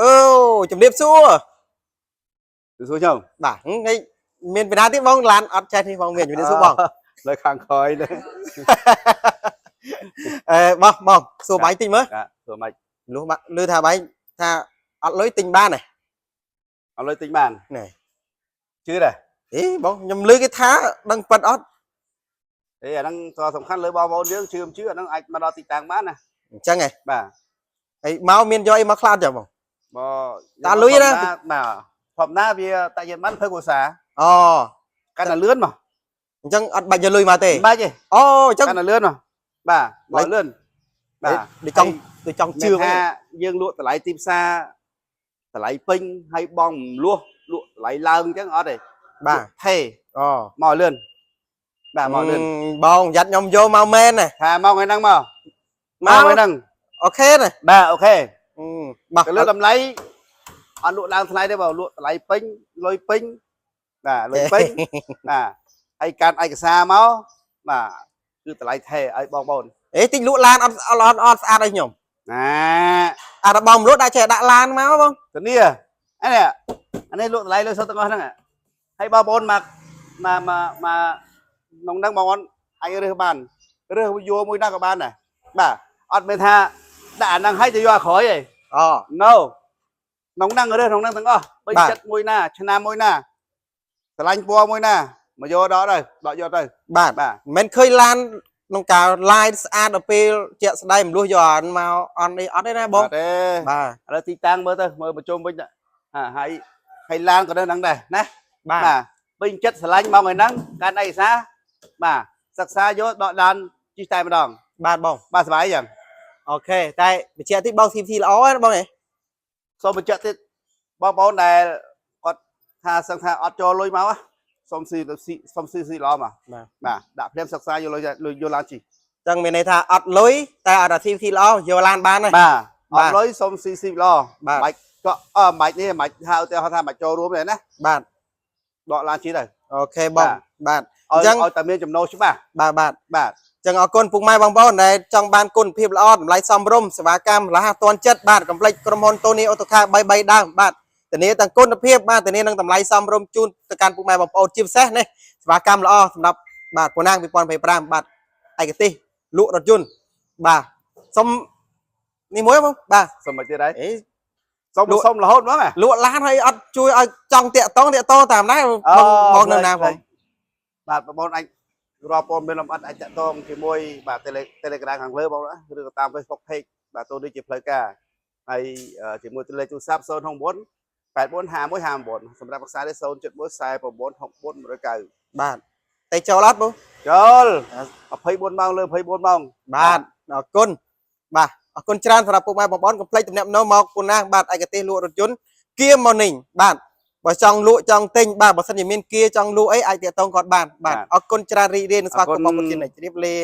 អូជំរាបសួរ សួរខ្ញុំ បាទថ្ងៃមានពីណាទៀតបងឡានអត់ចេះនេះបងមានជំរាបសួរបង លើខាងក្រោយនេះ អេបងបងសួរបាយតិចមើល បាទសួរម៉េច លុះបាក់លឺថាបាយថាអត់លុយទិញបានហ៎ អត់លុយទិញបាន ណែ ជឿដែរ អេបងខ្ញុំលឺគេថាដឹងប៉ិតអត់ អេអាហ្នឹងក៏សំខាន់លើបងប្អូនយើងជឿមិនជឿអាហ្នឹងអាចមកដល់ទីតាំងបានណា អញ្ចឹងហ៎ បាទ ហើយមកមានយកអីមកខ្លះអត់ចឹងបង បើ តាលុយណា បាទធម្មតាវាតាយិនបាន20គ្រួសារ អូ កាន់តែលឿនមក អញ្ចឹងអត់បាច់យកលុយមកទេ មិនបាច់ទេ អូអញ្ចឹង កាន់តែលឿនមកបាទមកលឿនបាទ ដូចចង់ដូចចង់ជឿ ជឿថាយើងលក់តម្លៃទីផ្សារតម្លៃពេញហើយបងមិនលក់លក់តម្លៃឡើងអញ្ចឹងអត់ទេ បាទ ថេ អូ មកលឿនបាទមកលឿន បងយ៉ាត់ខ្ញុំយកមកមែនណា ថាមកថ្ងៃហ្នឹងមក មក មកថ្ងៃហ្នឹង OK ណា បាទ OK បាទ ទៅលើតម្លៃអត់លក់ឡើងថ្លៃទេបើលក់តម្លៃពេញលុយពេញបាទលុយពេញបាទហើយកាន់ឯកសារមកបាទគឺតម្លៃថេឲ្យបងប្អូន អេតិចលក់ឡានអត់អត់អត់ស្អាតអីខ្ញុំ ណា អារបងមលក់ដាក់ចេះដាក់ឡានមកបង ធានាអានេះអានេះលក់តម្លៃលើសុទ្ធទាំងអស់ហ្នឹងហើយបងប្អូនមកមកមកមកក្នុងហ្នឹងបងប្អូនអាចរើសបានរើសយកមួយណាក៏បានដែរបាទអត់មានថាដាក់អាហ្នឹងឲ្យទៅយកអាក្រោយទេ អូ No ក្នុងហ្នឹងរើសក្នុងហ្នឹងទាំងអស់ពេញ បាទ ចិត្តមួយណាឆ្នាំមួយណាស្រឡាញ់ពណ៌មួយណាមកយកដកទៅដកយកទៅ បាទ បាទ មិនឃើញឡានក្នុងការ live ស្អាតដល់ពេលជាក់ស្ដែងមលុះយកអានមកអន់អីអត់ទេណាបង អត់ទេ បាទ ឥឡូវទីតាំងមើលទៅមើលប្រជុំវិញទៅហាហើយហើយឡានក៏នៅហ្នឹងដែរណា បាទ បាទពេញចិត្តស្រឡាញ់មកថ្ងៃហ្នឹងកាន់ឯកសារបាទសិក្សាយកដកដានជិះតែម្ដង បាទបង បាទសប្បាយយ៉ាង OK តែបញ្ជាក់តិចបង CVT ល្អណាបងហ៎ សូមបញ្ជាក់ទៀតបងប្អូនដែលគាត់ថាសឹងថាអត់ចូលលុយមកសូមស៊ីសូមស៊ីស៊ីល្អមក បាទ បាទដាក់ភ្លាមសិក្សាយកលុយលុយយកឡានជិះ ចឹងមានន័យថាអត់លុយតែអត់ CVT ល្អយកឡានបានណា បាទអ បាទ ត់លុយសុំស៊ីស៊ីល្អ បាទ បាច់ក៏អើបាច់នេះបាច់ថាឧទាហរណ៍ថាបាច់ចូលរួមទេណា បាទ ដកឡានជិះទៅ OK បងបាទអ ឲ្យ ញ្ចឹង ឲ្យតែមានចំណូលច្បាស់ បាទបាទ បាទ ចឹងអរគុណពុកម៉ែបងប្អូនដែលចង់បានគុណភាពល្អតម្លៃសមរម្យសេវាកម្មរហ័សទាន់ចិត្តបាទកុំភ្លេចក្រុមហ៊ុនតូនីអូតូខា33ដើមបាទធានាទាំងគុណភាពបាទធានានឹងតម្លៃសមរម្យជូនទៅកាន់ពុកម៉ែបងប្អូនជាពិសេសនេះសេវាកម្មល្អសម្រាប់បាទប៉ុណ្ណាង2025បាទឯកទេសលក់រថយន្តបាទសុំនេះមួយបងបាទ សុំមកទៀតហើយ អេ សុំ លក់ សុំរហូតហ្មងហ៎ លក់ឡានហើយអត់ជួយឲ្យចង់តាក់តងតាក់តងតាមដែរបងបងនៅណាបង បាទបងប្អូនអាចរាល់ព័ត៌មានលម្អិតអាចតាក់ទងជាមួយបាទ Telegram ខាងលើបងណាឬក៏តាម Facebook Page បាទតូនេះជាផ្លូវការហើយជាមួយលេខទូរស័ព្ទ069 845159សម្រាប់ប្រឹក្សាទេ071 49 64 190 បាទតែចូលអត់បង ចូល24ម៉ោងលើ24ម៉ោង បាទអរគុណបាទអរគុណច្រើនសម្រាប់ពុកម៉ែបងប្អូនកុំភ្លេចទំនាក់ទំនងមកពូណាបាទឯកទេសលក់រថយន្តគៀម៉ូនីងបាទបើចង់លក់ចង់ទិញបាទបើសិនជាមានគៀចង់លក់អីអាចទាក់ទងគាត់បានបាទអរគុណច្រើនរីករាយនឹងស្វាគមន៍បងប្អូនជានិច្ចជម្រាបលា